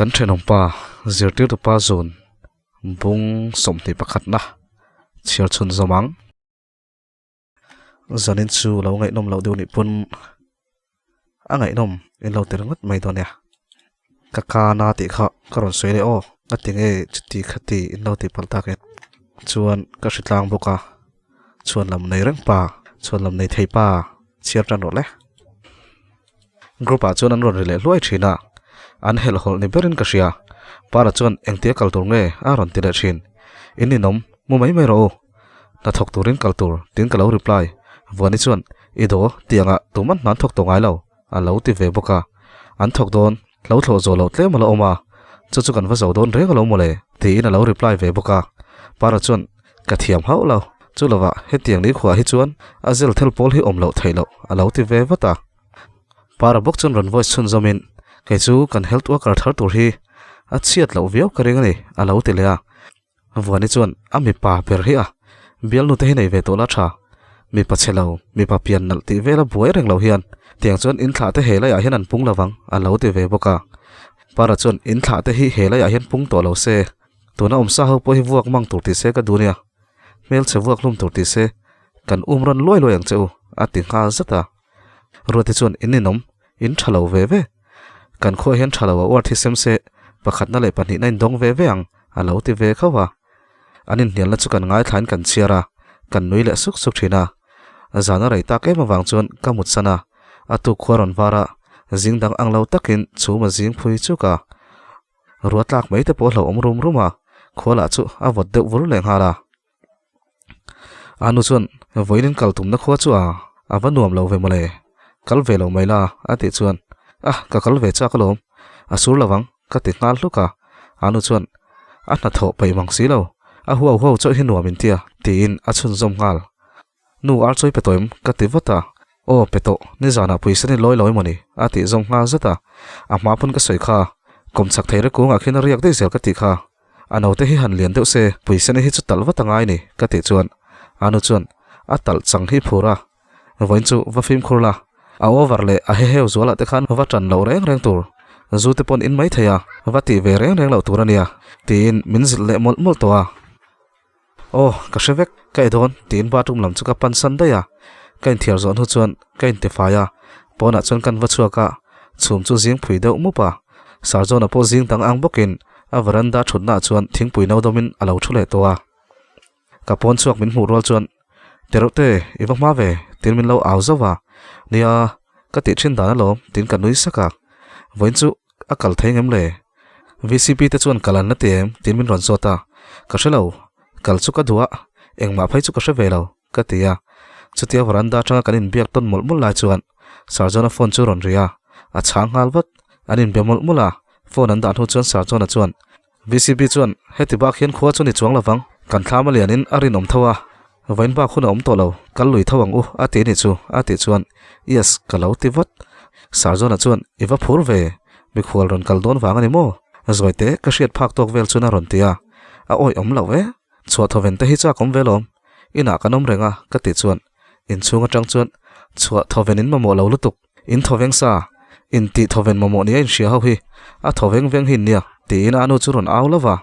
Kan thenawmpa zirtirtupa zun bung 21 na chhiar chhun zawm ang. Zanin chu lo ngaihnawm loh deuh nih pawn a ngaihnawm in lo ti ringawt mai dawn nia. Ka kana tih kha ka rawn sawi leh aw ka ti nge chuti khati in lo ti palh tak e. Chuan ka hri tlang bawk a chhuan lam nei reng pa chhuan lam nei thei pa chhiar tan rawh le. Group ah chuan an rawn ri leh hluai thin a an helh hawlh ni berin ka hria. Para chuan engtia kal tur nge a rawn ti leh thin. In ninawm mu mai mai rawh u. Hnathawk turin kal tur tiin ka lo reply. Vuani chuan, I daw, tih angah tuman hna an thawk tawh ngai lo, a lo ti ve bawk a. An thawk dawn, hlo thlawh zawh loh tlem a la awm a, chu chu kan va zo dawn reng alo mawle, tiin a lo reply ve bawk a. Para chuan, Ka thiam hauh lo, chu lovah hetiang nikhuah hi chuan a zel thel pawl hi awm loh theih loh, a lo ti ve vat a. Para bawk chuan rawn voice chhunzawmin, Kei chu kan health worker thar tur hi a chhiat loh viau ka ring a ni, a lo ti leh a. Vuani chuan a mipa ber hi a bialnu te hi nei ve tawh la tha. Mipa chhe lo, mipa pian nalh tih vela buai reng lo hian tiang chuan in thlah te he laiah hian an pung lo vang a lo ti ve bawk a. Para chuan in thlah te hi he laiah hian pung tawh lo se, tuna awm sa ho pawh hi vuak mang tur ti se ka duh nia, hmelchhe vuak hlum tur ti se kan um rawn luai luai ang che u a ti nghal zat a. Ruati chuan in ninawm, in tha lo ve ve. Kan khuaah hian tha lo a uar thisem se pakhatna leh pahnihna in dawng ve ve ang a lo ti ve khauh a. An inhnialna chu kan ngaithlain kan chhiar a, kan nui leh suk suk thin a. Zan a rei tak em avang chuan ka mutsan a, a tuk khua rawn var a, zing dang ang lo takin chhum a zing phui chuk a. Rua tlak mai te pawh a hlauhawm rum rum a, khua lah chu a vawt deuh vur leh nghal a. A nu chuan vawiin kal tumna khua chu a a va nuam lo ve mawle, kal ve lo mai la a tih chuan ah ka kal ve chak alawm, a sur lo ang ka ti nghal hluk a, a nu chuan a hnathawh peih mang si lo, a huau huau chauh hi nuam intia tiin a chhunzawm nghal. Nu ar chawi pe tawh em? ka ti vat a, aw pe tawh, nizanah pawisa ni lawi lo emawni a tih zawm nghal zat a, a hma pawn ka sawi kha, kawmchhak thei rekungah khian a riak daih zel ka tih kha. A naute hi han lian deuh se, pawisa ni hi chu talh vat a ngai ni, ka tih chuan a nu chuan a talh chang hi phur a, vawiin chu va fimkhur la, a over leh a heheu zualah te khan va tan loh reng reng tur, zu te pawn in mai thei a, va tih ve reng reng loh tur a nia, tiin min zilh leh mawlh mawlh tawh a. Aw, ka hre vek, ka ei dawn, tiin bathroom lam chu ka pan san daih a, ka inthiar zawh hnu chuan ka intifai a, pawnah chuan kan va chhuak a, chhum chu zing phui deuh mup a, Sarjona pawh zing dang ang bawkin a veranda thutnaah chuan thingpui no dawmin a lo thu leh tawh a, ka pawn chhuak min hmuh rual chuan Tereuhte, i va hma ve, tiin min lo au zauh a, Nia, ka tih thin dan alawm, tiin ka nui sak a, vawiin chu a kal thei ngem le? VCP te chuan kal an la ti em? tiin min rawn zawt a, Ka hre lo, kal chu ka duh a, engmah phei chu ka hre ve lo, ka ti a. Chutia veranda atanga kan inbiak tawn mawlh mawlh lai chuan Sarjona phone chu rawn ri a, a chhang nghal vat. An inbe mawlh mawlh a, phone an dah hnu chuan Sarjona chuan, VCP chuan, Heti bak hian khua chu ni chuang lovang, kan thlam a lianin a rinawm tho a, vawiin bak hun a awm tawh lo, kal lui tho ang u, a ti ni chu, a tih chuan, Yes, ka lo ti vat. Sarjona chuan, I va phur ve, mikhual rawn kal dawn vang a ni maw? Zawite ka hriat phak tawk vel chuan a rawn ti a, a awih awm loh e, chhuah thawven te hi chak awm ve lawm, inah kan awm reng a, ka tih chuan, inchhung atang chuan, Chhuah thawven in mamawh lo lutuk. In thawveng sa, in tih thawven mamawh nia inhria ho hi, a thawveng veng hi nia, tiin a nu chu rawn au lova.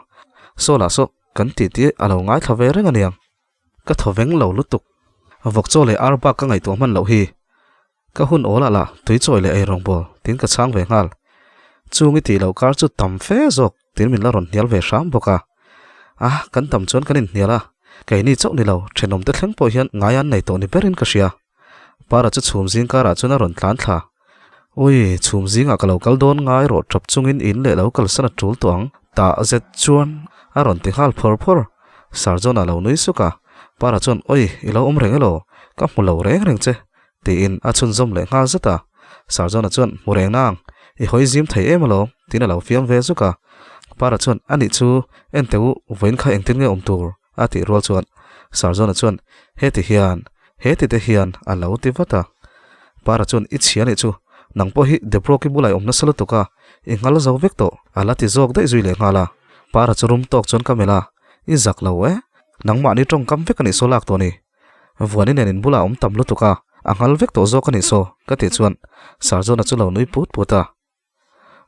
Saw lah saw, kan tih tih a lo ngaithla ve reng aniang. Ka thawveng lo lutuk. Vawk chaw leh ar bak ka ngaihtuah hman loh hi. Ka hun awl ah lah tui chawi leh eirawng bawl, tiin ka chhang ve nghal. Chung i tih loh kar chu tam fe zawk, tiin min la rawn hnial ve hram bawk a. A, kan tam chuan kan inhnial a, keini chauh ni lo, thenawmte thleng pawh hian ngai an nei tawh ni berin ka hria. Para chu chhum zing karah chuan a rawn tlan thla. Ui, chhum zingah ka lo kal dawn ngai rawh tap chungin in leh lo kalsan a tul tawh ang. Tah zet chuan a rawn ti nghal phawr phawr. Sarjona lo nui suk a. Para chuan Ui, i lo awm reng elaw? Ka hmu lo reng reng che, tiin a chhunzawm leh nghal zet a. Sarjona chuan Hmu reng nang, i hawi zim thei em alawm, tiin a lo fiam ve zuk a. Para chuan Anih chu, en teh u, vawiin kha engtin nge awm tur? A tih rual chuan Sarjona chuan heti hian, heti te hian a lo ti vat a. Para chuan i chhia nih chu Nang pawh hi Debroki bulah i awm nasa lutuk a, i nghal zo vek tawh, a la ti zawk daih zui leh nghal a. Para chu rum tawk chuan ka melh a, I zak lo e, nangmahni tawngkam vek a nih saw lak tawh ni. Vuani nen in bulah a awm tam lutuk a, a nghal vek tawh zawk a nih saw, ka tih chuan Sarjona chu lo nui put put a.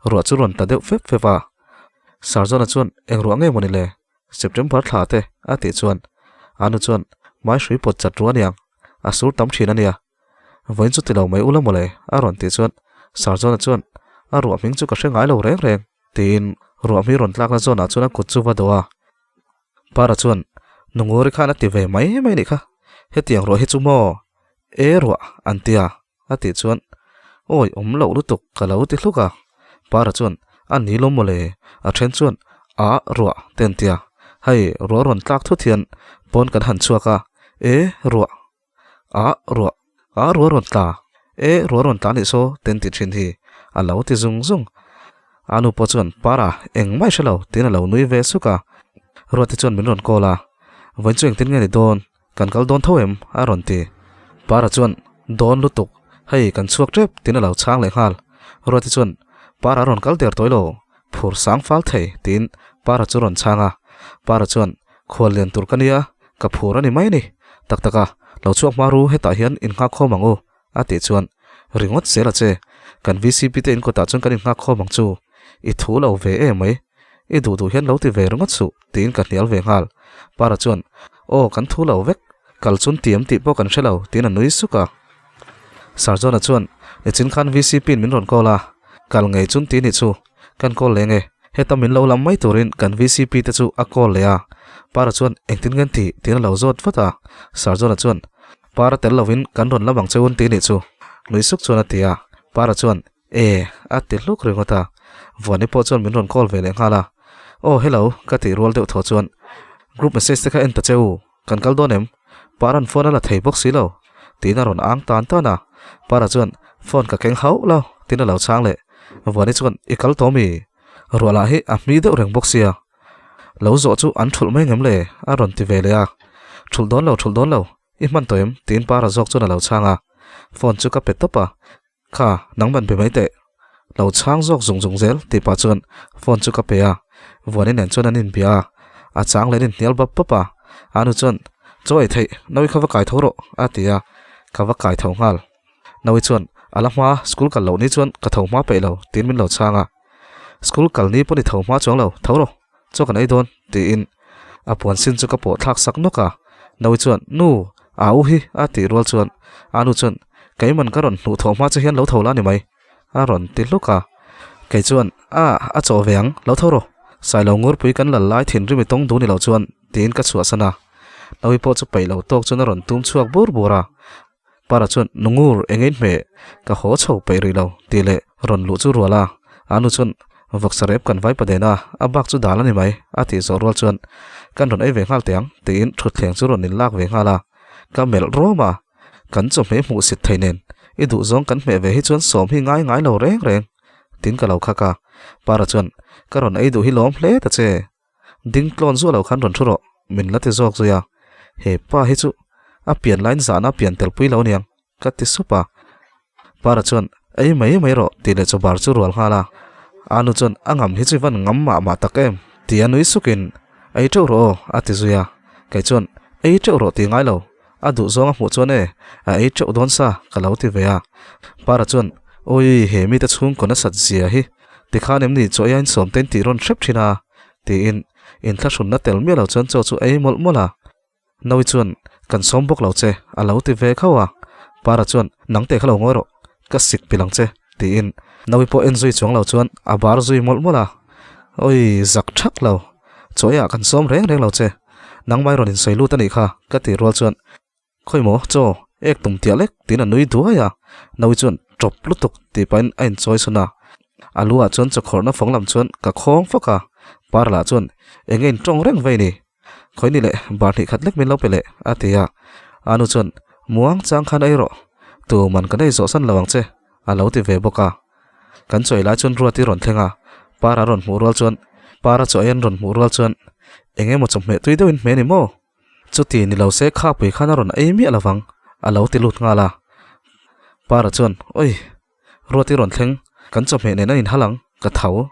Ruah chu rawn tla deuh fep fep a, Sarjona chuan eng ruah nge mawni le? September thla te a tih chuan Anu chuan mai hrui pawt chat ruah aniang, a sur tam thin ania. Vawiin chu ti lo mai ula mawle a rawn tih chuan Sarjona chuan a ruah hming chu ka hre ngai lo reng reng tiin ruah hming rawn tlakna zawnah chuan a kut chu va dawh a. Para chuan Nunguri khan a ti ve mai mai nih kha, hetiang ruah hi chu maw e ruah an tia A tih chuan, Awi, awm loh lutuk, ka lo ti hluk a. Para chuan, A ni lo mawle, a then chuan, A, ruah, te an ti a. Hei, ruah rawn tlak thut hian pawn kan han chhuak a, E, ruah, A, ruah, A, ruah rawn tla, E, ruah rawn tla nih saw, te an ti thin hi, a lo ti zung zung. A nu pawh chuan, Para, engmah i hre lo, tiin a lo nui ve suk a. Ruati chuan min rawn call a, Vawiin chu engtin nge ni dawn? Kan kal dawn tho em? a rawn ti. Para chuan, Dawn lutuk, hei kan chhuak tep tiin a lo chhang leh nghal. Ruati chuan, Para a rawn kal der tawih lo, phur sang fal thei tiin Para chu rawn chhang a. Para chuan, Khual lian tur ka nia, ka phur a ni mai ni. Tak tak a, lo chhuak hma ru hetah hian innghak khawm ang u, a tih chuan, Ringawt zel a che, kan VCP te inkawtah chuan kan innghak khawm ang chu, i thu lo ve em mai, i duh duh hian lo ti ve ringawt suh, tiin ka hnial ve nghal. Para chuan, Aw, kan thu lo vek, kal chun tiam tih pawh kan hre lo, tiin a nui suk a. Sarjona chuan, Nichin khan VCP in min rawn call a, kal ngei chun ti nih chu, kan call leng e, heta min lo lam mai turin kan VCP te chu a call leh a. Para chuan, Engtin nge an tih? tiin a lo zawt vat a. Sarjona chuan, Para tel lovin kan rawn lam ang che un ti nih chu, nui suk chuan a ti a. Para chuan, E, a ti hluk ringawt a. Vuani pawh chuan min rawn call ve leh nghal a. Aw hello, ka tih rual deuh thaw chuan, Group message te kha en ta che u, kan kal dawn em? Para'n phone a la thei bawk si lo, tiin a rawn ang tan tan a. Para chuan, Phone ka keng hauh lo, tiin a lo chhang leh. Vuani chuan, I kal tawh mi? Ruah lah hi a hmi deuh reng bawk sia. Lo zawh chu an thulh mai ngem le? a rawn ti ve leh a. Thulh dawn lo, thulh dawn lo, i hman tawh em? tiin Para zawk chuan a lo chhang a. Phone chu ka pe tawp a. Kha, nang ban pe mai teh. Lo chhang zawk zung zung zel tih pah chuan phone chu ka pe a. Vuani nen chuan an inbia a, a chang leh an inhnial bap bap a. A nu chuan, Chaw ei theih, Nawi kha va kai tho rawh, a ti a. Ka va kai tho nghal. Nawi chuan, A la hma, school kal loh ni chuan ka tho hma peih lo, tiin min lo chhang a. School kal ni pawh ni tho hma chuang lo, tho rawh, chaw kan ei dawn, tiin a puan sin chu ka pawh thlak sak nawk a. Nawi chuan, Nu, a u hi, a tih rual chuan a nu chuan, Keiman ka rawn hnuh thawh hma che hian lo tho la ni mai, a rawn ti hluk a. Kei chuan, A, a chawh ve ang, lo tho rawh, Sailo Ngurpui kan lal lai thinrim i tawng duh ni loh chuan, tiin ka chhuahsan a. Nawi pawh chu peih lo tawk chuan a rawn tum chhuak bur bur a. Para chuan, Nungur, eng in hmeh? Ka haw chho peih rih lo, tih leh rawn luh chu rual a. A nu chuan, Vawksa rep kan vai paden a, a bak chu dal a ni mai, a tih zawh rual chuan, Kan rawn ei ve nghal teh ang, tiin thutthleng chu rawn inlak ve nghal a. Ka melh rawm a, kan chawhmeh hmuh sit thei nen, i duhzawng kan hmeh ve hi chuan sawm hi ngai ngai lo reng reng, tiin ka lo khak a. Para chuan, Ka rawn ei duh hi lawm hle ta che. Ding tlawn zuah lo khan rawn thu rawh, min la ti zawk zui a. He pa hi chu a pian laiin zahna a pian tel pui lo aniang, ka ti sup a. Para chuan, Ei mai mai rawh, tih leh chawbar chu rual nghal a. A nu chuan, A ngam hi chu i van ngam mah mah tak em? ti a nui sukin, Ei teuh rawh aw, a ti zui a. Kei chuan, Ei teuh rawh ti ngai lo, a duh zawng a hmuh chuan e, a ei teuh dawn sa, ka lo ti ve a. Para chuan, Awii, he mite chhungkaw nasat zia hi, tikhan em ni chaw eiain sawmtein tih rawn hrep thin a, tiin inthlahrunna tel miah lo chuan chaw chu ei mawlh mawlh a. Nawi chuan, Kan sawm bawk lo che, a lo ti ve khauh a. Para chuan, Nang teh kha lo ngawi rawh, ka sik pilh ang che, tiin Nawi pawh en zui chuang lo chuan a bar zui mawlh mawlh a. Awii, zak thak lo, chaw eiah kan sawm reng reng lo che, nangmai rawn insawi lut a nih kha, ka tih rual chuan, Khawi maw, chaw, ek tum tiah lek, tiin a nui duai a. Nawi chuan, Tawp lutuk, tih pahin a inchawi chhun a. A lu ah chuan chawkhawrhna fawng lam chuan ka khawng fawk a. Par lah chuan, Eng nge intawng reng vei ni? Khawi ni leh, bar hnih khat lek min lo pe leh, a ti a. A nu chuan, Muang chang khan ei rawh, tu man kan ei zawh san lo ang che, a lo ti ve bawk a. Kan chawi lai chuan Ruati rawn thleng a, Para rawn hmuh rual chuan, Para chaw ei an rawn hmuh rual chuan, Eng emaw chawhmeh tui deuhin hmeh ni maw? Chuti ni lo se khapui khan a rawn ei miah lovang, a lo ti lut nghal a. Para chuan, Oi! Ruati rawn thleng, kan chawhmeh nen a inhal ang, ka tho.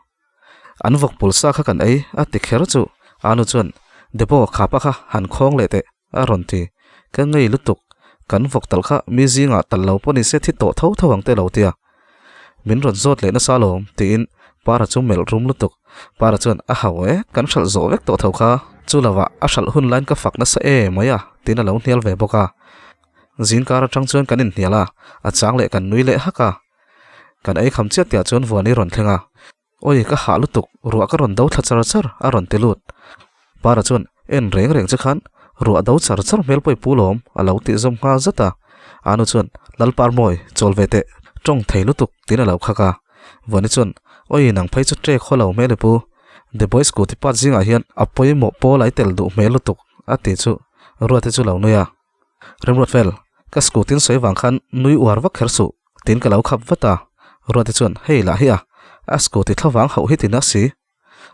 An vawk pul sa kha kan ei, a ti kher chu. Anu chuan, Debo, khapa kha han khawng leh teh, a rawn ti. Ka ngei lutuk, kan vawk tal kha mi zingah tal lo pawh ni se thi tawh tho tho ang te lo tia. Min rawn zawt leh nasa alawm, tiin Para chu melh rum lutuk. Para chuan, A hau e, kan hralh zawh vek tawh tho kha. Chu lovah a hralh hun laiin ka fak nasa e mai a, tiin a lo hnial ve bawk a. Zingkar atang chuan kan inhnial a, a chang leh kan nui leh hak a. Kan ei kham chiat tihah chuan Vuani rawn thleng a. Awi, ka hah lutuk, ruah ka rawn do thla char char, a rawn ti lut. Para chuan, En reng reng che khan, ruah do char char hmel pawh i pu lawm, a lo tih zawm nghal zat a. Anu chuan, Lalparmawi, chawl ve teh, tawng thei lutuk, tiin a lo khak a. Vuani chuan, Awi, nang phei chu ṭek haw lo hmel i pu. The Boys Scooty Part zingah hian a pawimawh pawl a i tel duh hmel lutuk, a ti chu Ruati chu lo nui a. Remruat fel, ka scooty-in sawi vang khan nui uar vak kher suh, tiin ka lo khap vat a. Ruati chuan, Hei lah hi a, a scooty thla vang hauh hi ti na si.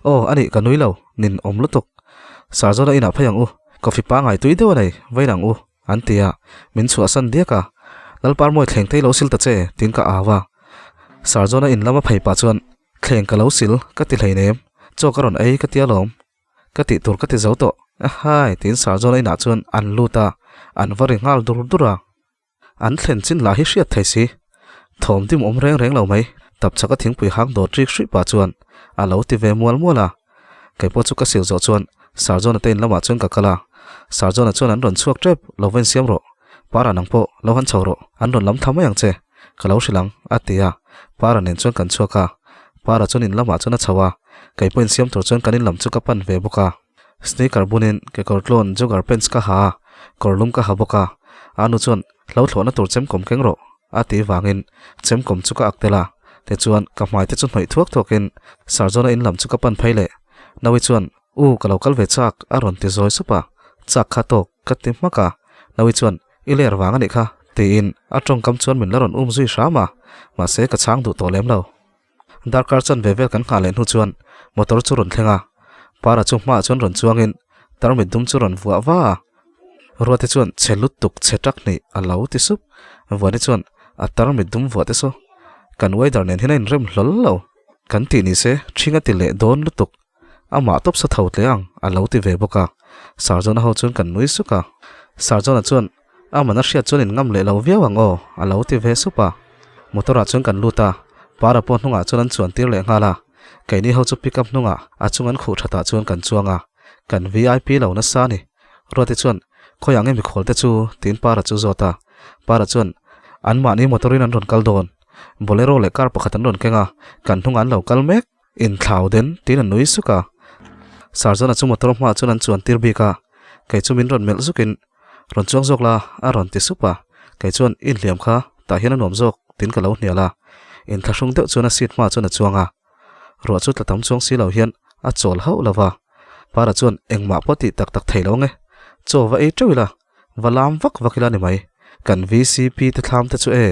Aw, anih ka nui lo, nin awm lutuk. Sarzawna inah phei ang u, coffee pangai tui deuh a nei, vain ang u, an ti a, min chhuahsan diak a. Lalparmawi thleng te i lo sil ta che, tiin ka au a. Sarzawna in lama phei pah chuan, Thleng ka lo sil, ka ti hleinem, chaw ka rawn ei ka ti alawm. Ka tih tur ka ti zo tawh. Ahai! tiin Sarzawna inah chuan an lut a, an va ri nghal dur dur a. An thlen chin lah hi hriat thei si. Thawm dim awm reng reng lo mai, tapchhaka thingpui hang dawt rik hruih pah chuan a lo ti ve mual mual a. Kei pawh chu ka sil zawh chuan Sarzawna te in lamah chuan ka kal a. Sarzawna chuan an rawn chhuak tep, lo va insiam rawh. Para nang pawh lo han chho rawh, an rawn lam thla mai ang che. Ka lo hrilh ang, a ti a. Para nen chuan kan chhuak a. Para chuan in lamah chuan a chho a, kei pawhin siam tur chuan kan in lam chu ka pan ve bawk a. Sneaker bunin kekawr tlawn jogger pants ka ha a, kawr lum ka ha bawk a. A nu chuan hlo thlawhna tur chemkawm keng rawh, a ti vangin chemkawm chu ka ak tel a. Tichuan ka hmai te chu hnawih thuak thuakin Sarzawna in lam chu ka pan phei leh. Naui chuan, U, ka lo kal ve chak, a rawn ti zawi sup a. Chak kha tawk, ka ti hmak a. Naui chuan, I ler vang a nih kha, tiin a tawngkam chuan min la rawn um zui hram a, mahse ka chhang duh tawh lem lo. Darkar chan ve vel kan nghah leh hnu chuan motor chu rawn thleng a, Para chu hmaah chuan rawn chuangin tarmit dum chu rawn vuah va a. Ruati chuan chhe lutuk chhe tak hnih a lo ti sup. Vuani chuan a tarmit dum vuah te saw kan weather nen hian a inrem hlawl lo kan tih ni se ṭhing a ti leh dawn lutuk. Amah tawp sa tho tle ang a lo ti ve bawk a, Sarzawna ho chuan kan nui suk a. Sarzawna chuan a man a hriat chuan in ngam leh lo viau ang aw a lo ti ve sup a. Motor ah chuan kan lut a, Para pawh hnungah chuan an chuan tir leh nghal a. Keini ho chu pickup hnungah a chung an khuh thatah chuan kan chuang a, kan vip lo nasa a ni. Ruati chuan khawiah nge mikhual te chu tiin Para chu zawt a. Para chuan anmahni motor in an rawn kal dawn, Bolero leh car pakhat an rawn keng a, kan hnungah an lo kal mek. Inthlau den tiin a nui suk a. Sarzawna chu motor hmaah chuan an chuan tir bik a, kei chu min rawn melh zukin, Rawn chuang zawk la, a rawn ti sup a. Kei chuan, I inhliam kha, tah hian a nuam zawk, tiin ka lo hnial a. Inthlahrung deuh chuan a seat hmaah chuan a chuang a. Ruah chu tla tam chuang si lo hian a chawl hauh lo va. Para chuan, Engmah pawh tih tak tak thei lo nge, chaw va ei teuh ila, Va lam vak vak ila ni mai. Kan VCP te thlam te chu e,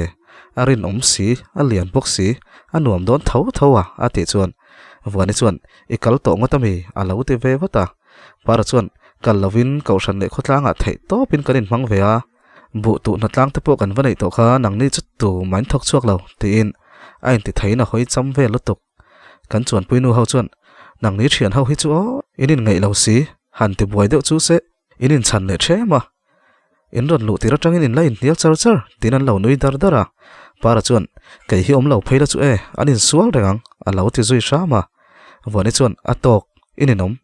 a rinawm si, a lian bawk si, a nuam dawn tho tho a, a tih chuan Vuani chuan, I kal tawh ngawt ami? a lo ti ve vat a. Para chuan, Kal lovin Kohhran leh khawtlangah theih tawpin kan inhmang ve a, buh tuh hnatlang te pawh kan va neih tawh kha nangni chu tu main thawk chhuak lo, tiin a inti theiin a hawi cham vel lutuk. Kan chuanpui nu ho chuan, Nangni thian ho hi chu aw, in inngeih lo si, han ti buai deuh chu se, In inchhan leh ṭhem a, in rawn luh tir aṭangin in la inhnial char char tiin an lo nui dar dar a. Para chuan, Kei hi awm lo phei la chu e, an insual reng ang, a lo ti zui hram a. Vuani chuan, A tawk, in inawm.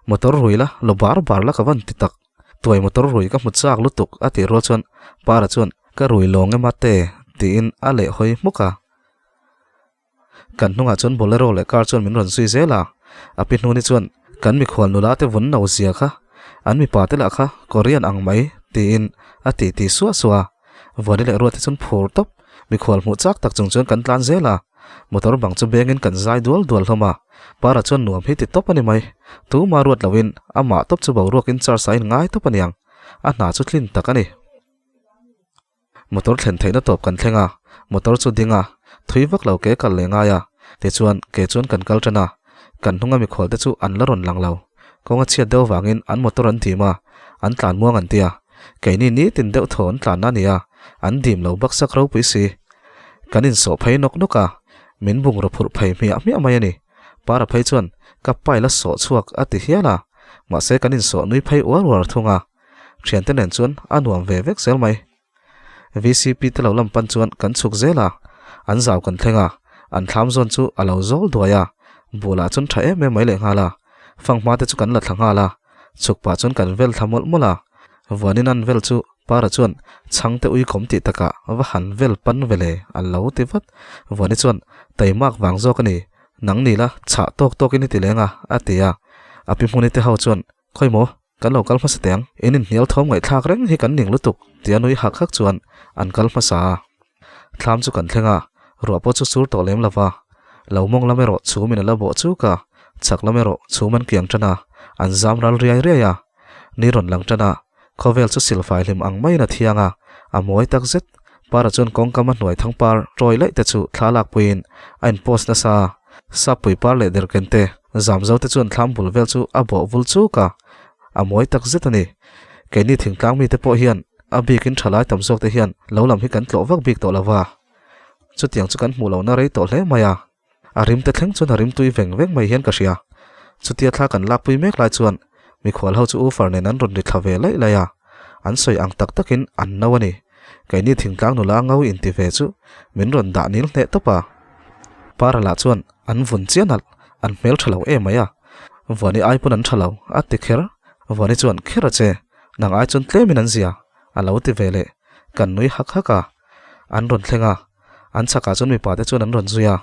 Motor rui la, lo bar bar la ka van ti tak. Tuai motor rui ka hmu chak lutuk, a tih rual chuan Para chuan, Ka rui lawng ema te, tiin a leh hawi hmuk a. Kan hnungah chuan Bolero leh car chuan min rawn zui zel a, a pi hnuni chuan kan mikhual nula te vun no zia kha, an mipa te lah kha Korean ang mai tiin a ti ti suah suah a. Vuani leh Ruati chuan phur tawp, mikhual hmuh chak tak chung chuan kan tlan zel a, motor bang chu bengin kan zai dual dual hlawm a, Para chuan nuam hi ti tawp a ni mai, tuma ruat loin amah tawp chu boruakin charge a inngai tawp a niang, a hna chu tlin tak a ni. Motor thlen theihna tawp kan thleng a, motor chu ding a, thui vak lo ke kal leh ngai a, tichuan ke chuan kan kal tan a, kan hnunga mikhual te chu an la rawn lang lo. Kawng a chhiat deuh vangin an motor an dim a, an tlan muang an ti a, keini nitin deuh thaw an tlanna a ni a, an dim lo baksak ropui si. Kan insawh phei nawk nawk a, min bungraw phurh phei hmiah hmiah mai a ni. Para phei chuan ka pai la sawh chhuak a ti hial a, mahse kan insawh nui phei uar uar thung a. Thiante nen chuan a nuam ve vek zel mai. VCP te lo lam pan chuan kan chhuk zel a, an zau kan thleng a, an thlam zawn chu a lo zawl duai a, bulah chuan tha em em mai leh nghal a, fanghma te chu kan la thla nghal a, chhuk pah chuan kan vel thla mawlh mawlh a, vuanin an vel chu Para chuan chhangte uikawm tih takah va han vel pan ve le a lo ti vat, vuani chuan taimak vang zawk a ni, nang ni la chhah tawk tawkin i ti leng a a ti a, a pi hmuni te ho chuan Khawi maw? Kan lo kal hmasa teh ang. In inhnial thawm ngaihthlak reng hi kan ning lutuk tia nui hak hak chuan an kal hmasa a. Thlam chu kan thleng a, ruah pawh chu sur tawh lem lo va. Lo mawng lam erawh chhum in a la bawh chuk a, chhak lam erawh chhum an kiang tan a, an zam ral riai riai a. Ni rawn lang tan a, khawvel chu silfai hlim ang maiin a thiang a, a mawi tak zet. Para chuan kawngkam a hnuai thangpar tawi laih te chu thla lak puiin a in post nasa a. Sappui par leh derken te Zamzo te chuan thlam bul vel chu a bawh vul chuk a, a mawi tak zet a ni. Keini thingtlang mite pawh hian a bikin tha lai tam zawk te hian lo lam hi kan tlawh vak bik tawh lo va. Chutiang chu kan hmuh lohna rei tawh hle mai a. A rim te thleng chuan a rim tui veng veng mai hian ka hria. Chutia thla kan lakpui mek lai chuan mikhual ho chu Ufar nen an rawn ri thla ve laih laih a. An sawi ang tak takin an no a ni. Keini thingtlang nula ngo inti ve chu min rawn dah nil hneh tawp a. Para lah chuan an vun chian alh, an hmel tha lo em mai a. Vuani ai pawn an tha lo, a ti kher. Vuani chuan kher a che, nang ai chuan tlemin an zia, a lo ti ve leh. Kan nui hak hak a. An rawn thleng a. An chhakah chuan mipa te chuan an rawn zui a.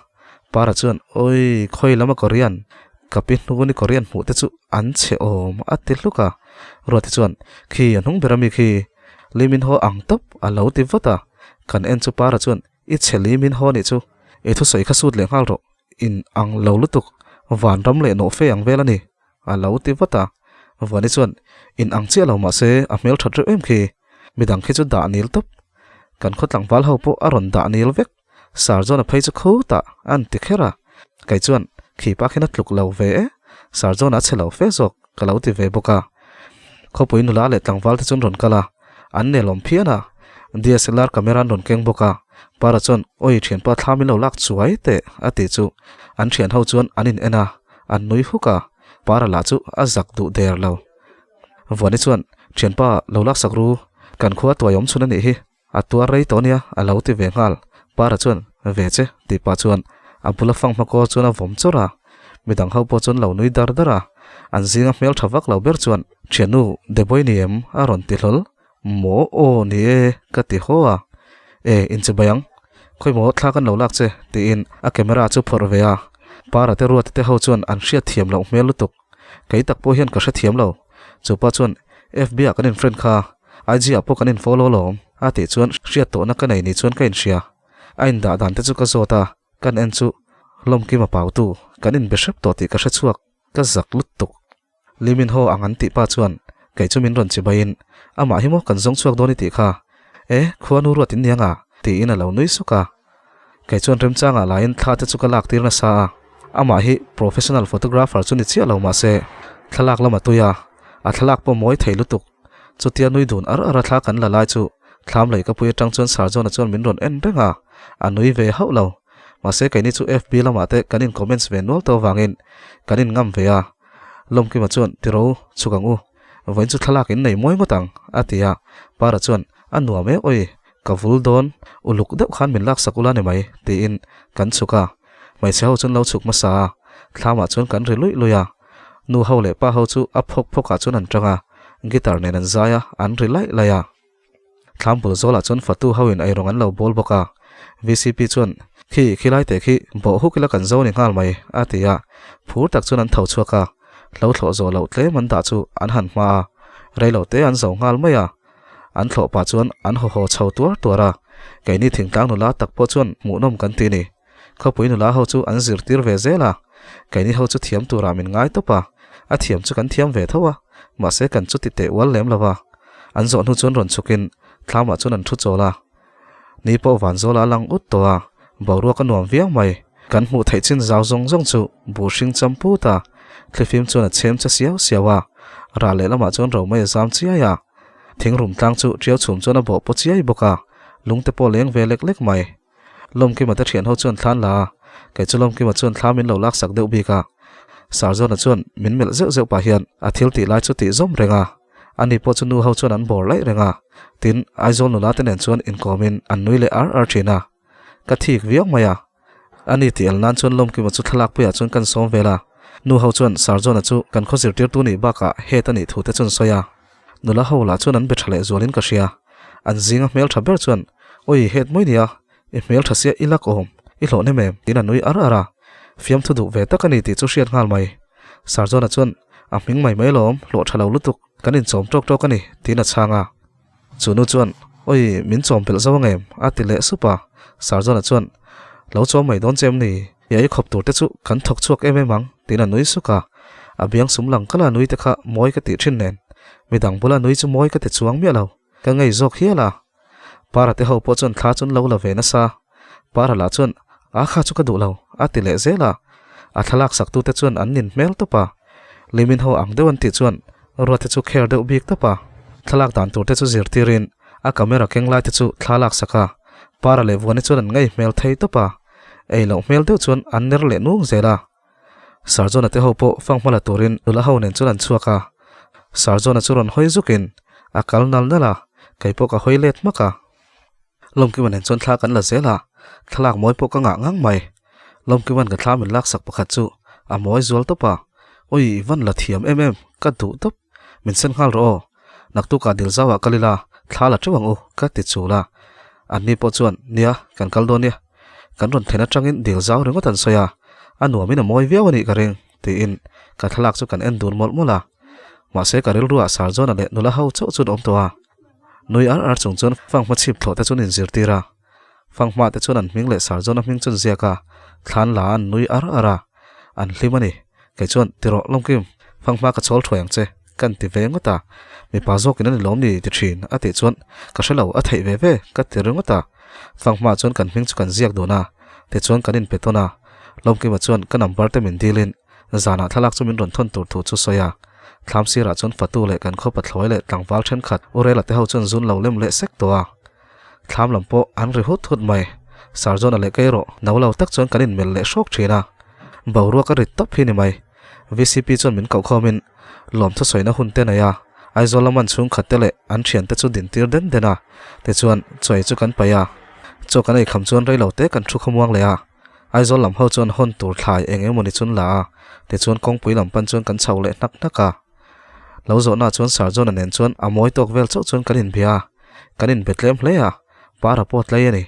Para chuan, Awi, khawi lama Korean, ka pi hnuni Korean hmuh te chu an chhe awm, a ti hluk a. Ruati chuan, Khi, a hnung ber ami khi, Lee Min Ho ang tawp, a lo ti vat a. Kan en chu Para chuan, I chhe Lee Min Ho nih chu, i thusawi kha sut leh nghal rawh, in ang lo lutuk, vanram leh nawh fe ang vel a ni, a lo ti vat a. Vuani chuan, In ang chiah lo mahse a hmel that reuh em khi, midang khi chu dah nil tawp. Kan khaw tlangval ho pawh a rawn dah nil vek, Sarjona phei chu khutah a an ti kher a. Kei chuan, Khi pa khian a tluk lo ve e, Sarjona a chhe lo fe zawk, ka lo ti ve bawk a. Khawpui nula leh tlangval te chuan rawn kal a, an nelawm phian a. DSLR camera an rawn keng bawk a, Para chuan, Awi thianpa thla min lo lak chuai teh, a ti chu. An thian ho chuan an in en a, an nui huk a, Para lah chu a zak duh der lo. Vuani chuan, Thianpa, lo lak sak ru, kan khua tuai awm chhun a nih hi, a tuar rei tawh nia, a lo ti ve nghal. Para chuan, Ve che, tih pah chuan a bula fang hma kawl chuan a vawm chawrh a. Midang ho pawh chuan lo nui dar dar a, an zinga hmel tha vak lo ber chuan, Thiannu, Deboi ni em? a rawn ti hlawl. Maw aw ni e, ka ti haw a. E, inche bai ang. Khawi maw thla kan lo lak che, tiin a camera chu phawrh ve a. Para te ruat te ho chuan an hriat thiam loh hmel lutuk. Kei tak pawh hian ka hre thiam lo. Chupa chuan, FB ah kan in friend kha, IG ah pawh kan in follow alawm, a tih chuan hriat tawhna ka nei ni chuan ka inhria. A indah dan te chu ka zawt a, kan en chu Lawmkim a pautu, kan inbe hrep tawh tih ka hre chhuak, ka zak lutuk. Lee Min Ho ang an tih pa chuan kei chu min rawn chi baiin, Amah hi maw kan zawng chhuak dawn i tih kha? E, khua nu ruat in niang a? tiin a lo nui suk a. Kei chuan remchangah laiin thla te chu ka lak tir nasa a, amah hi professional photographer chu ni chiah lo mahse thlalak lam a tui a, a thlalak pawh mawi thei lutuk. Chutia nui dun ar ar a thla kan la lai chu thlam lei ka pui atang chuan Sir John-a chuan min rawn en reng a, a nui ve hauh lo. Mahse keini chu FB lamah te kan in comments ve nual tawh avangin kan in ngam ve a. Lawmkima chuan, Tiro, chhuk ang u. Vawiin chu thlalak in nei mawi ngawt ang, a ti a. Para chuan, A nuam e awi, ka vul dawn, uluk deuh khan min laksak ula ni mai, tiin kan chhuk a. Hmeichhe ho chuan lo chhuk hmasa a, thlamah chuan kan ri luih luih a. Nu ho leh pa ho chu a phawk phawkah chuan an tang a, guitar nen an zai a, an ri laih laih a. Thlam bul zawlah chuan fatu ho in eirawng an lo bawl bawk a. VCP chuan, Khi, khilai teh khi, bawh huk ila kan zo ni nghal mai, a ti a. Phur tak chuan an tho chhuak a. Hlo thlawh zawh loh tlem an dah chu an han hma a. Reilo te an zo nghal mai a. An thlawh pah chuan an haw haw chho tuar tuar a. Keini thingtlang nula tak pawh chuan hmuhnawm kan ti ni. Khawpui nula ho chu an zirtir ve zel a. Keini ho chu thiam turah min ngai tawp a. A thiam chu kan thiam ve tho a, mahse kan chu ti teh ual lem lo va. An zawh hnu chuan rawn chhukin thlamah chuan an thu chawl a. Ni pawh van zawlah a lang ut tawh a, boruak a nuam viau mai. Kan hmuh theih chin zau zawng zawng chu buh hring cham put a, thlifim chuan a chhem che siau siau a, rah lehlamah chuan romei a zam chiai a. Thingrum tlang chu tiau chhum chuan a bawh paw chiai bawk a, lungte pawh leng ve lek lek mai. Lawmkima te thian ho chuan thlan la a, kei chu Lawmkima chuan thla min lo laksak deuh bik a. Sarzawna chuan min melh zeuh zeuh pah hian a thil tih lai chu tih zawm reng a, ani pawh chu nu ho chuan an bawr laih reng a, tin Aizawl nula te nen chuan inkawmin an nui leh ar ar thin a. Ka thik viau mai a. Ani tih el nan chuan Lawmkima chu thlalak puiah chuan kan sawm vel a, nu ho chuan Sarzawna chu kan khaw zirtirtu nih bakah head a nih thu te chuan sawi a. Nula ho lah chuan an be tha leh zualin ka hria. An zinga hmel tha ber chuan, Oi, head mai nia, i hmel tha sia i lak awm, i hlawh nem em? tiin a nui ar ar a. Fiamthu duh ve tak a ni tih chu hriat nghal mai. Sarzawna chuan, A hming mai mai lawm, hlawh tha lo lutuk, kan inchawm tawk tawk a ni, tiin a chhang a. Chu nu chuan, Oi, min chawm pelh zo ang em? a ti leh sup a. Sarzawna chuan, Lo chawm mai dawn che em ni? I ei khawp tur te chu kan thawk chhuak em em ang, tiin a nui suk a. A biang sum lang kala nui te kha mawi ka tih thin nen, midang bula nui chu mawi ka ti chuang miah lo, ka ngei zawk hial a. Para te ho pawh chuan thla chu an lo la ve nasa. Para lah chuan, A kha chu ka duh lo, a ti leh zel a. A thlalak saktute chuan an nin hmel tawp a. Limin ho ang deuh an tih chuan Ruate chu kher deuh bik tawp a. Thlalak dan tur te chu zirtirin a camera keng lai te chu thla lak sak a. Para leh Vuani chuan an ngei hmel thei tawp a. Ei loh hmel deuh chuan an ner leh nung zel a. Sarjona te ho pawh fang hma la turin nula ho nen chuan an chhuak a. Sarjona chu rawn hawi zukin a kal nal nal a, kei pawh ka hawi let hmak a. Lawmkima nen chuan thla kan la zel a, thlalak mawi pawh ka ngah ngang mai. Lawmkima'n ka thla min laksak pakhat chu a mawi zual tawp a, Ui, i van la thiam em em, ka duh tawp. Min sen nghal rawh aw. Naktukah Dilzauah kal ila, thla la teuh ang u, ka ti chul a. Anni pawh chuan, Nia, kan kal dawn nia. Kan rawn then atangin Dilzau ringawt an sawi a, a nuamin a mawi viau a nih ka ring, tiin ka thlalak chu kan en dun mawlh mawlh a. Mahse ka rilruah Sarjona leh nula ho chauh chu an awm tawh a. Nui ar ar chung chuan fanghma chhip thlawh te chuan inzirtir a. Fanghma te chuan an hming leh Sarjona hming chu an ziak a, thlan la an nui ar ar a. An hlim a ni. Kei chuan, Tirawh Lawmkim, fanghma ka chawl thuai ang che, ka inti ve ngawt a. Mipa zawkin a ni lawm ni ti thin, a tih chuan, Ka hre lo, a theih ve ve, ka ti ringawt a. Fanghma chuan kan hming chu kan ziak dun a, tichuan kan inpe tawn a. Lawmkima chuan ka number te min dilin, Zanah thlalak chu min rawn thawn tur thu chu sawi a. Thlam sirah chuan fatu leh kan khaw pathlawi leh tlangval thenkhat Urela te ho chuan zun lo lem leh sek tawh a. Thlam lam pawh an ri hut hut mai. Sarjona leh kei erawh no lo tak chuan kan inmelh leh hrawk thin a. Boruak a rit tawp hi ni mai. VCP chuan min koh khawmin lawmthu sawina hun te nei a. Aizawl lama an chhungkhat te leh an thiante chu din tir den den a. Tichuan chawi chu kan paih a. Chaw kan ei kham chuan reilo te kan thu khawmuang leh a. Aizawl lam ho chuan hawn tur thlai eng emawni chun la a, tichuan kawngpui lam pan chuan kan chho leh hnak hnak a. Lo zawhna chuan Sarjona nen chuan a mawi tawk vel chauh chuan kan inbia a, kan inbe tlem hle a, para pawh tlei a ni.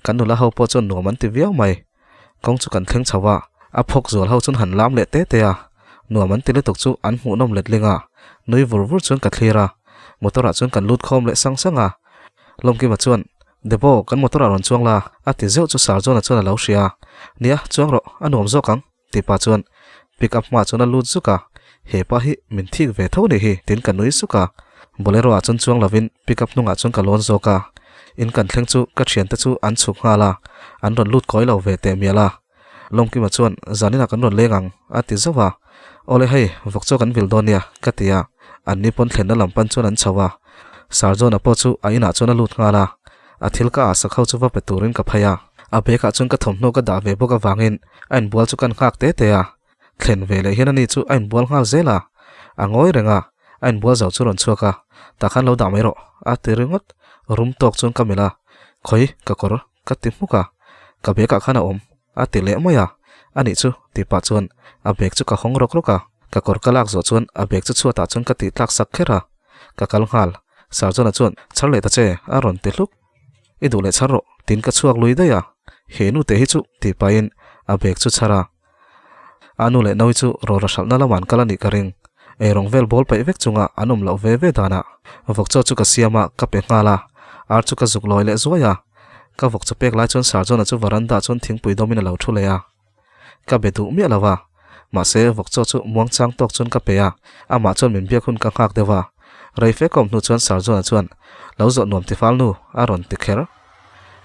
Kan nula ho pawh chuan nuam an ti viau mai. Kawng chu kan thleng chho a, a phawk zual ho chuan han lam leh te te a, nuam an ti lutuk chu an hmuhnawm letling a, nui vur vur chuan ka thlir a, motor ah chuan kan lut khawm leh sang sang a. Lawmkima chuan Debo, kan motor ah rawn chuang la, a ti zeuh chu Sarjona chuan a lo hria a. Nia, chuang rawh, a nuam zawk ang, ti pa chuan pick up hmaah chuan a lut zuk a. He pa hi min thik ve tho nih hi, tiin ka nui suk a. Bolero ah chuan chuang lovin pick up hnungah chuan ka lawn zawk a. In kan thleng chu ka thiante chu an chhuk nghal a, an rawn lut kawi lo ve teh mial a. Lawmkima chuan, Zaninah kan rawn leng ang, a ti zauh a. Awle hei, vawk chaw kan vil dawn nia, ka ti a. Anni pawn thlenna lam pan chuan an chho a. Sarjona pawh chu a inah chuan a lut nghal a. A thil ka ah sak ho chu va pe turin ka phei a. A bag ah chuan ka thawmhnaw ka dah ve bawk avangin a inbual chu kan nghak te te a. Thlen ve leh hian ani chu a inbual nghal zel a. A ngawi reng a, a inbual zo chu rawn chhuak a. Tah khan lo dah mai rawh, a ti ringawt. Rum tawk chuan ka melh a, Khawi, ka kawr, Ka ti hmuk a, ka bag ah khan a awm, a ti leh mai a, a nih chu tih pah chuan a bag chu ka hawng rawk rawk a, ka kawr ka lak zawh chuan a bag chu chhuat ah chuan ka tih tlak sak kher a, ka kal nghal, Sarjona chuan chhar leh ta che a rawn ti hluk, I duh leh chhar rawh tiin ka chhuak lui daih a, he nu te hi chu tih pahin a bag chu chhar a, a nu leh Naui chu rawra hralhna lamah an kal a nih ka ring, eirawng vel bawl paih vek chunga an awm loh ve ve danah vawk chaw chu ka siam a, ka pe nghal a, ar chu ka zuk lawi leh zuai a, ka vawk chaw pek lai chuan Sarjona chu varanda chuan thingpui dawmin a lo thu leh a, ka be duh miah lo a, mahse vawk chaw chu muangchang tawk chuan ka pe a, amah chuan min biak hun ka nghak deuh a, rei fe ka awm hnu chuan Sarjona chuan lo zawh nuam tifal nu a rawn ti kher.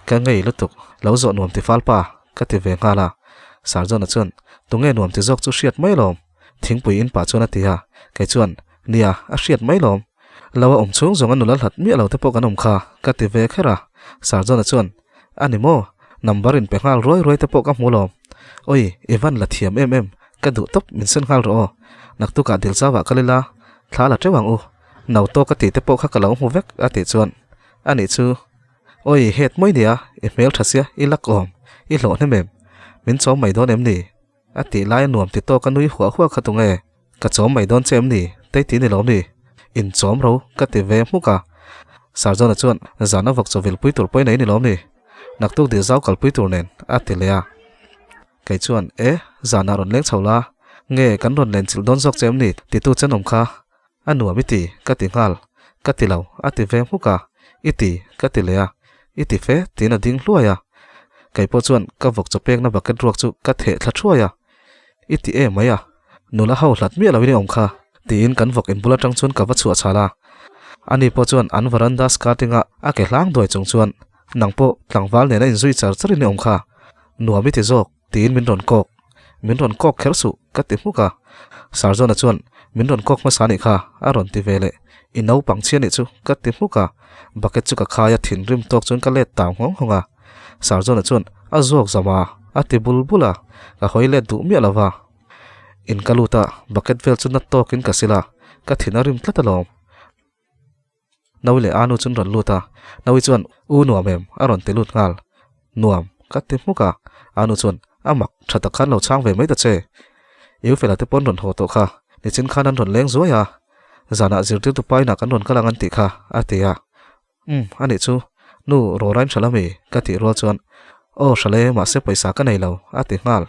Ka ngei lutuk, lo zawh nuam tifal pa. Ka ti ve nghal a, Sarjona chuan, Tunge nuam ti zawk chu hriat mai lawm? Thingpui in pah chuan a ti a, kei chuan, Nia, a hriat mai lawm. Lo a awm chhung zawng a nula hlat miah lo te pawh kan awm kha, ka ti ve kher a. Sarjona chuan, A ni maw? Number in pe nghal ruai ruai te pawh ka hmu lawm. Oi, i van la thiam em em, ka duh tawp min sen nghal rawh aw. Naktukah Dilzauah kal ila, thla la teuh ang u. No tawk a tih te pawh kha ka lo hmu vek a tih chuan a nih chu Oi, het mawi nia, i hmel tha sia, i lak awm, i hlawh hnem em? Min chawm mai dawn em ni? A tih lai a nuam ti tawk a nui huah huah kha tunge? Ka chawm mai dawn che em ni? Tei ti ni lo mi? In chawm ro ka ti ve hmuk a. Sarjona chuan zan a vawk chaw vilpui tur pawhin a in ni lo mi? Naktuk dil zau kalpui tur nen a ti leh a. Kei chuan e, zanah rawn leng chho la, nge kan rawn len chilh dawn zawk che em ni? Titu chen awm kha A nuam i ti, ka ti nghal. Ka ti lo, a ti ve hmuk a. I ti, ka ti leh a. I ti fe, tiin a ding hluai a. Kei pawh chuan ka vawk chaw pekna bucket ruak chu ka theh thla thuai a. I ti em mai a, nula ho hlat miah loin i awm kha, tiin kan vawk inbul atang chuan ka va chhuah chhal a. Ani pawh chuan an veranda skirting-a a ke hlang duai chung chuan, Nang pawh tlangval nena inzui char charin i awm kha, nuam i ti zawk, Tiin min rawn kawk. Min rawn kawk kher suh, ka ti hmuk a. Sarzawna chuan, Min rawn kawk hmasa nih kha, a rawn ti ve leh. I naupang chhia nih chu, ka ti hmuk a. Bucket chu ka khai a, thinrim tawk chuan ka let tau nghawng nghawng a. Sarzawna chuan, A zawk zam a, a ti bul bul a. Ka hawi let duh miah lo va. In ka lut a, bucket vel chu na tawkin ka sil a, ka thin a rim tlat alawm. Nawi leh Anu chu an rawn lut a, Nawi chuan, U nuam em? a rawn ti lut nghal. Nuam, ka ti hmuk a. Anu chuan, A mak, tha tak khan lo chhang ve mai ta che. I ufela te pawn rawn haw tawh kha, nichin khan an rawn leng zuai a, zanah zirtirtu pa inah kan rawn kal ang an tih kha, a ti a. Umm, a nih chu, nu Rawrain hral ami? ka tih rual chuan, Aw hral e, mahse pawisa ka nei lo, a ti nghal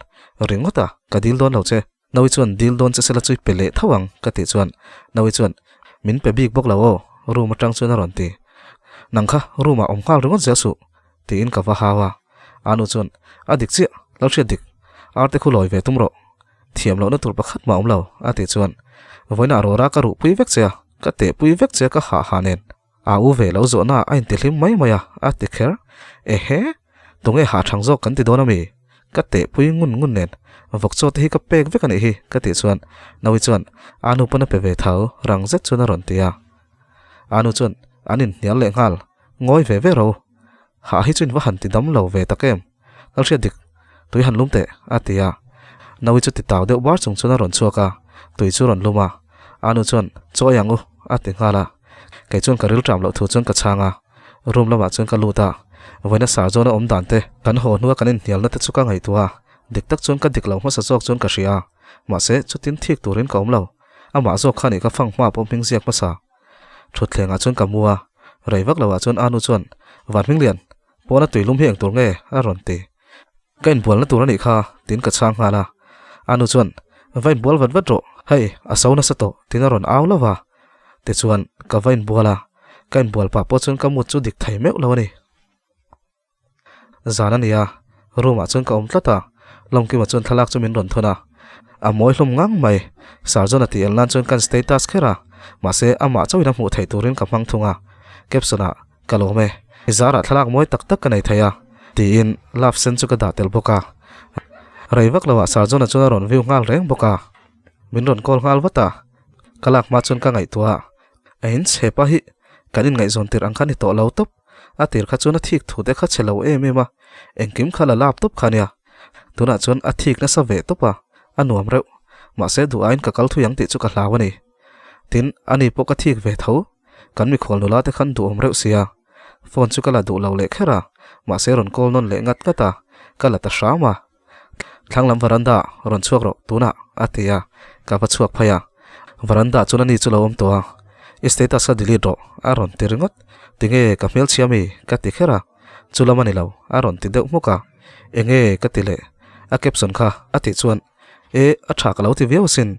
ringawt a, ka dil dawn lo che. Nawi chuan dil dawn che sela chu i pe leh tho ang ka tih chuan Nawi chuan min pe bik bawk lo aw room atang chuan a rawn ti. Nang kha room ah awm nghal ringawt zel suh tiin ka va hau a. Anu chuan a dik chiah lo hriat dik arte khu lawi ve tum rawh thiam lohna tur pakhat mah awm lo a tih chuan vawiinah rawra ka ruh pui vek che a ka teh pui vek che a ka hah hah nen a u ve lo zawhna a intihlim mai mai a a ti kher. Ehe! Tunge hahthang zawk kan ti dawn ami? Ka teh pui ngun ngun nen vawk chaw te hi ka pek vek anih hi ka tih chuan Nawi chuan a nu pawn a pe ve tho rang zet chuan a rawn ti a. A nu chuan an inhnial leh nghal ngawi ve ve ro. Hah hi chu in va han ti dam lo ve tak em? Lalhriat dik tui han lum teh a ti a. Nawi chu ti tau deuh bar chung chuan a rawn chhuak a, tui chu rawn lum a. A nu chuan chaw ei ang u a ti nghal a. Kei chuan ka rilṭam loh thu chuan ka chhang a. Room lamah chuan ka lut a, vawiina sar zawn a awm dan te, kan haw hnua kan inhnialna te chu ka ngaihtuah a, dik tak chuan ka dik lo hmasa zawk chuan ka hria a, mahse chutin thik turin ka awm lo, amah zawk kha nih ka fang hma pawh hming ziak hmasa. Thutthlengah chuan ka mu a, rei vak loah chuan Anu chuan, Van Hminglian, pawna tuilum hi eng tur nge? a rawn ti. Ka inbualna tur a nih kha, tiin ka chhang nghal a. Anu chuan, Va inbual vat vat rawh, hei, a so nasa tawh, tiin a rawn au lova. Tichuan, ka va inbual a, ka inbual pah pawh chuan ka mut chu dik thei meuh lo a ni. Zan a ni a, room ah chuan ka awm tlat a, Lawmkima chuan thlalak chu min rawn thawn a. A mawi hlawm ngang mai, Sarjona tih el nan chuan kan status kher a, mahse amah chauhin a hmuh theih turin ka hmang thung a. Caption ah, Ka lawm e, i zarah thlalak mawi tak tak ka nei thei a, tiin love sen chu ka dah tel bawk a. Rei vak loah Sarjona chuan a rawn view nghal reng bawk a, min rawn call nghal vat a. Ka lak hma chuan ka ngaihtuah a, a in chhe pa hi kan inngaihzawn tirh ang kha ni tawh lo tawp, a tir kha chuan a thik thu te kha chhe lo em em a, engkim kha la lap tawp kha nia. Tunah chuan a thik nasa ve tawp a, a nuam reuh, mahse duh aiin ka kal thui ang tih chu ka hlau a ni. Tin, ani pawh ka thik ve tho, kan mikhual nula te khan duhawm reuh sia, phone chu ka la duh lo leh kher a, mahse rawn call nawn leh ngat ngat a, ka la ta hram a. Thlang lam varanda rawn chhuak rawh tunah a ti a, ka va chhuak phei a. Varanda chuan ani chu lo awm tawh a, I status kha delete rawh a rawn ti ringawt. Tinge ka hmelchhia mi? ka ti kher a, chu lam a ni lo a rawn ti deuh hmuk a. Enge ka ti leh a caption kha a tih chuan E a tha ka lo ti viau asin.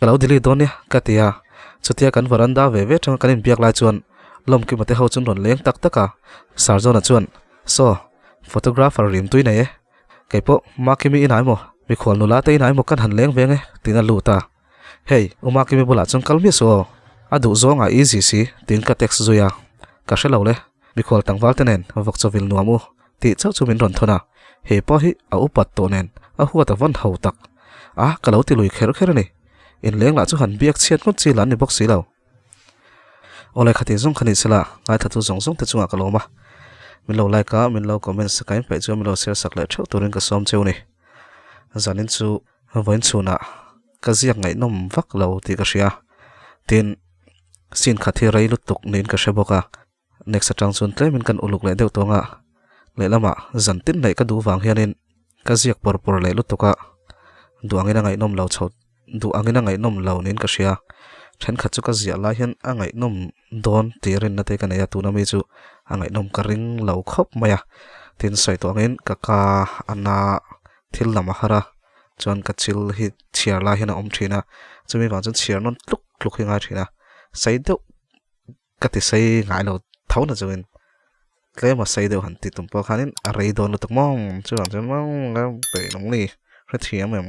Ka lo delete dawn nia ka ti a, chutia kan varanda ve ve tanga kan inbiak lai chuan Lawmkima te ho chuan rawn leng tak tak a, Sarjona chuan Saw, photographer rim tui nei e, kei pawh Makimi inah emaw mikhual nula te inah emaw kan han leng veng e tiin a lut a, Hei, u Makimi bulah chuan kal miah suh aw, a duh zawngah easy si tiin ka text zui a, ka hre lo le, mikhual tlangval te nen vawk chawvil nuam u tih chauh chu min rawn thawn a, he pawh hi a upat tawh nen a huat a vawn ho tak a, ka lo ti lui kher kher a ni. Inleng lah chu han biak chhiat ngawt chi lah an ni bawk si lo. Awle khati zawng kha ni sela, ngaithla tu zawng zawng te chungah ka lawm a. Min lo like a, min lo comment sak a, in peih chuan min lo share sak leh theuh turin ka sawm cheu ni. Zanin chu vawiin chhunah ka ziak ngaihnawm vak lo tih ka hria. Tin, scene khat hi rei lutuk niin ka hre bawk a. Next atang chuan tlemin kan uluk leh deuh tawng a, lehlamah zan tin neih ka duh vang hianin ka ziak pawr pawr leh lutuk a, duh angin a ngaihnawm lo chho duh angin a ngaihnawm lo niin ka hria. Thenkhat chu ka ziah lai hian a ngaihnawm dawn tih rinna te ka nei a, tuna mi chu a ngaihnawm ka ring lo khawp mai a. Tin, sawi tawh angin ka ka a na thil lam a har a, chuan ka chil hi chhiar lai hian a awm thin a, chumi vang chuan chhiar nawn tluk tluk hi a ngai thin a, sei deuh Ka ti sei ngai lo tho na chungin tlem a sei deuh han ti tum pawh khanin a rei dawn lutuk maw chuvang chuan maw ka peih lawng ni hrethiam em.